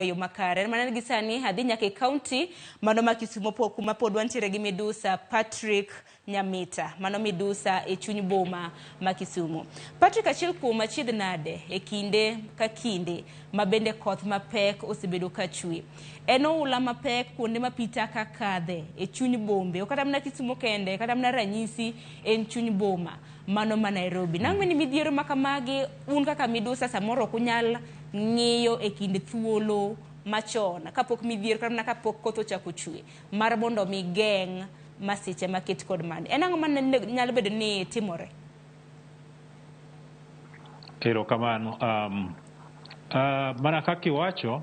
Yo makare. En mana gi sani adhi nyaka e county mano ma Kisumo po kuma pod wantiere gi midusa Patrick Nyamita. Mano midusa e chuny boma ma Kisumu. Patrick, achiel kuom achiedh nade e kinde ka kinde ma bende koth mapek osebedo ka chwe. En oula mapek kuonde ma pi taka kadhe e chuny bombe. Ok kata mana Kisumo kende, kata mana ranyisi en chuny boma mano ma Nairobi. Nang'o ni midhiero ma kamagi un kaka midusa samoro ok unyal ng'iyo e kind thuolo machon kapok midhiero kata mana kapok koth ochako chwe mar mondo mi geng' masiche maket kod mani. En ang'o ma nyalo bedo ni timore? Erokamano. Mana kaka iwacho,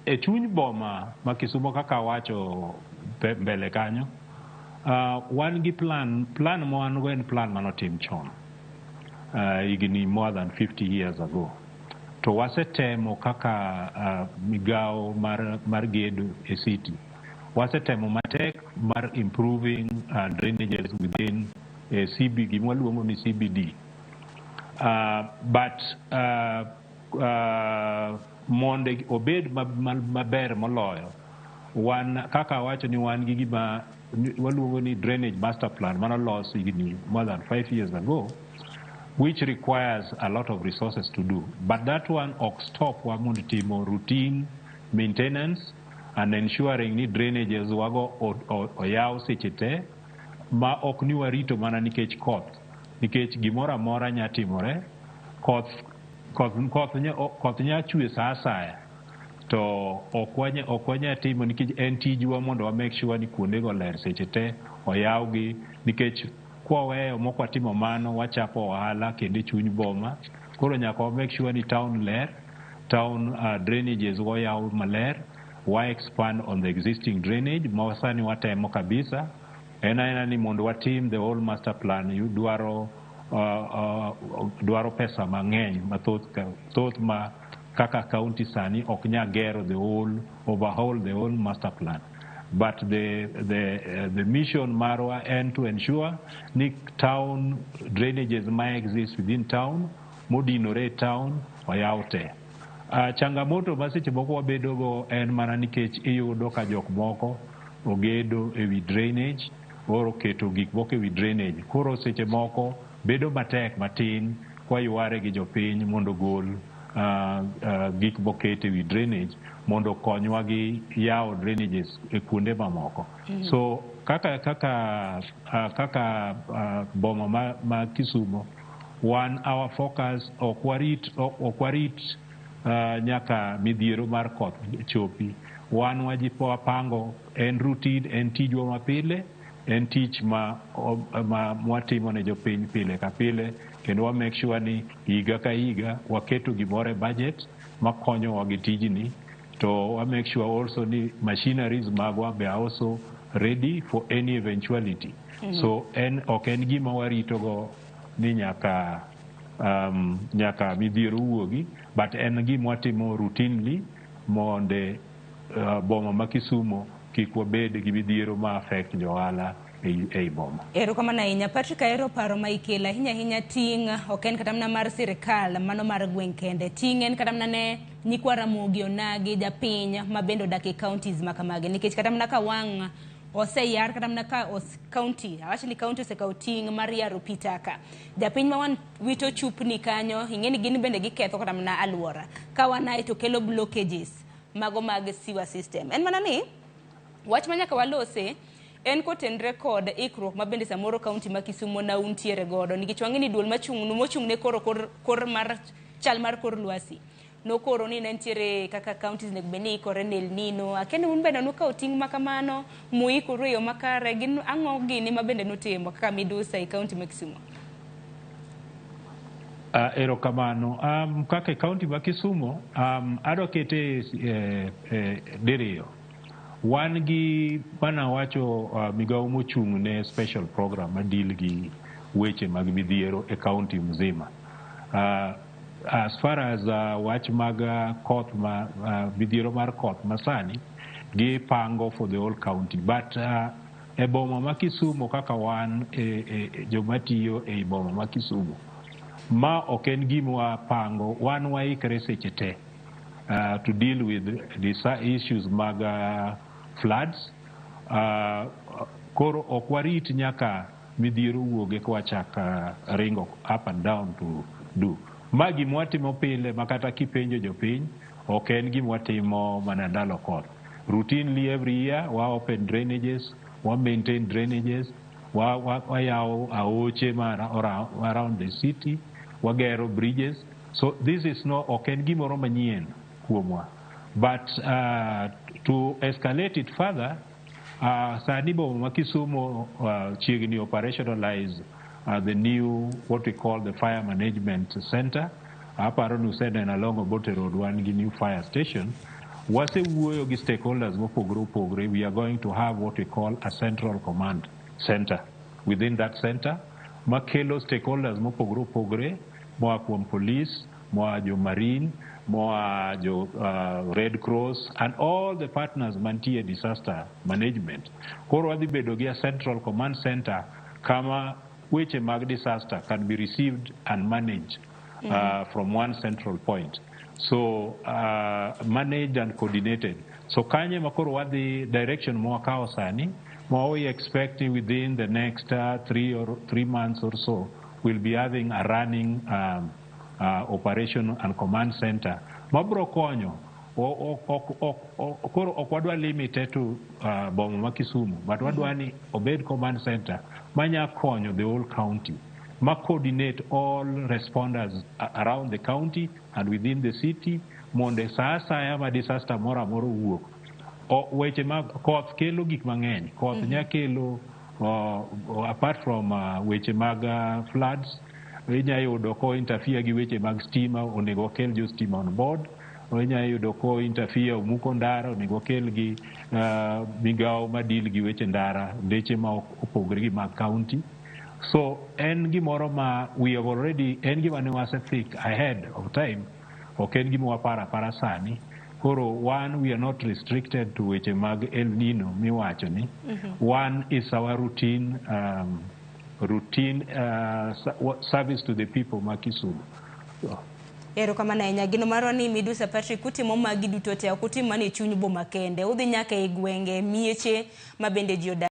e chuny boma ma Kisumo kaka awacho mbele kanyo, wan gi plan, plan ma wan go en plan manotim chon higni more than 50 years ago. To wasetemo kaka migawo mar gedo e city. Wasetemo matek mar improving drainages within CB, gima waluongo ni CBD. But mondo obed maber moloyo, wan kaka awacho ni wan gi gima waluongo ni drainage master plan manolos higni more than 5 years ago, which requires a lot of resources to do. But that one ok stop wa mondo timo routine maintenance and ensuring ni drainages wago oyaw seche te ma ok ni warito mana nikech koth, nikech gimoro amora nya timore. Koth nya chwe sa asaya to ok wanya timo nikech en tijwa mondo wa make sure ni kuondego ler seche te, oyawgi, nikech kwaweyo mok watimo mano, wachako ohala kendo e chuny boma. Koro nyaka wa make sure ni town ler, town drainages oyaw maler, wa expand on the existing drainage ma sani watemo kabisa. En aena ni mondo watim the whole master plan dwaro pesa mang'eny mathoth thoth ma kaka county sani ok nya gero the whole overhaul the whole master plan. But the mission marwa en to ensure ni town drainages ma exist within town, modinore e town, oyaw te. Changamoto ma seche moko wabedogo en mana nikech iyudo ka jok moko ogedo ewi drainage or oketo gik moko ewi drainage. Koro seche moko bedo matek matin kwayware gi jopiny mondo ogol gik moket ewi drainage mondo okonywa gi yawo drainages e kuonde mamoko. So kaka boma ma Kisumo, wan our focus ok warit nyaka midhiero mar koth chopi. Wan wajipo wapango, en routine, en tijwa mapile, en tich ma mwatimo ne jopiny pile ka pile, kendo wa make sure ni higa ka higa waketo gimoro e budget makonyowa gi tijni. To wa make sure also ni machineries magwa be are also ready for any eventuality. So en ok en gima warito go ni nyaka midhiero wuogi, but en gima watimo routinely monde boma ma Kisumo kik wabed gi midhiero ma affect jo ohala ei boma. Erokamano ahinya, Patrick. Ahero paro ma ikelo ahinya ahinya. Ting' ok en kata mana mar sirikal mano mar gweng' kende. Ting' en kata mana ne nyikwa Ramogi Onagi, japiny ma bende odak e counties ma kamagi, nikech kata mana ka wang' oseyar, kata mana ka county, awach ni county osekawo ting' mar yaro pi taka, japiny ma wan wito chupni kanyo, ing'e ni gin bende giketho kata mana aluora ka wan ae to kelo blockages mago mag sewer system. En mana ni wach ma nyaka walose en kotenre kod ikruok ma bende samoro kaunti ma Kisumo na untiere godo, nikech wang'e ni duol machung' mochung' ne koro kor mar chal mar kor lwasi nokoro ni ne nitiere kaka counties onego bed ni ikore ne El Nino. Akia ni un bende nukawo ting' ma kamano muikoru e yo makare. Gin ang'o gini ma bende nutimo kaka midusa e kaunti ma Kisumo? Erokamano. Kaka e kaunti ma Kisumo, adwa kete diriyo. Wan gi mana wacho migawo mochung' ne special program ma deal gi weche mag midhiero e kaunti mzima. As far as wach mag koth ma midhiero mar koth masani, gipango for the whole county, but e boma ma Kisumo, kaka wan e joma tiyo ei boma ma Kisumo, ma ok en gima wapango, wan waikre seche te. to deal with the issues mag floods. Koro ok warit nyaka midhiero wuoge kwachak ringo up and down to do. Ma gima watimo pile ma kata kipenjo jopiny ok en gima watimo mana ndalo koth. Routinely every year wa open drainages, wa maintain drainages, wayawo aoche ma around the city, wagero bridges. So this is no ok en gimoro manyien kuomwa. But to escalate it further, sani boma ma Kisumu chiegni operationalize the new what we call the fire management center. Aparo ni useneno along Obote Road wan gi new fire station. Wasewuoyo gi stakeholders mopogore opogore. We are going to have what we call a central command center. Within that center, makelo stakeholders mopogore opogore moa kuom police, moa jo marine, moa jo Red Cross and all the partners mantie disaster management. Koro wadhi bedo gi a central command center kama weche mag disaster can be received and managed from one central point. So managed and coordinated. So kanye ma koro wadhi direction mwakawo sani, ma we expect within the next 3 months or so, we'll be having a running operation and command center mabro konyo koro ok wadwa limite to boma ma Kisumu, but wadwa ni obed command center manya konyo the whole county, ma coordinate all responders around the county and within the city mondo sa asaya ma disaster moro amora owuok. Weche mag koth kelo gik mang'eny. Koth nya kelo apart from weche mag floods, inya yudo ko interfere gi weche mag stima, onego wakel jo stima on board. Inya yudo ko interfere omuko ndara, onego wakel gi migawo ma deal gi weche ndara, ndeche ma opogore gi mag county. So en gimoro ma we have already, en gima ne wase think ahead of time, ok en gima waparo apara sani. Koro one, we are not restricted to weche mag El Nino miwacho ni. One is our routine service to the people ma Kisumu. So, Erokamano ahinya. Geno marwa ni Midusa Patrick utimo magi duto te, ok utim mana e chuny boma kende, udhi nyaka e gwenge, mieche ma bende ji odak.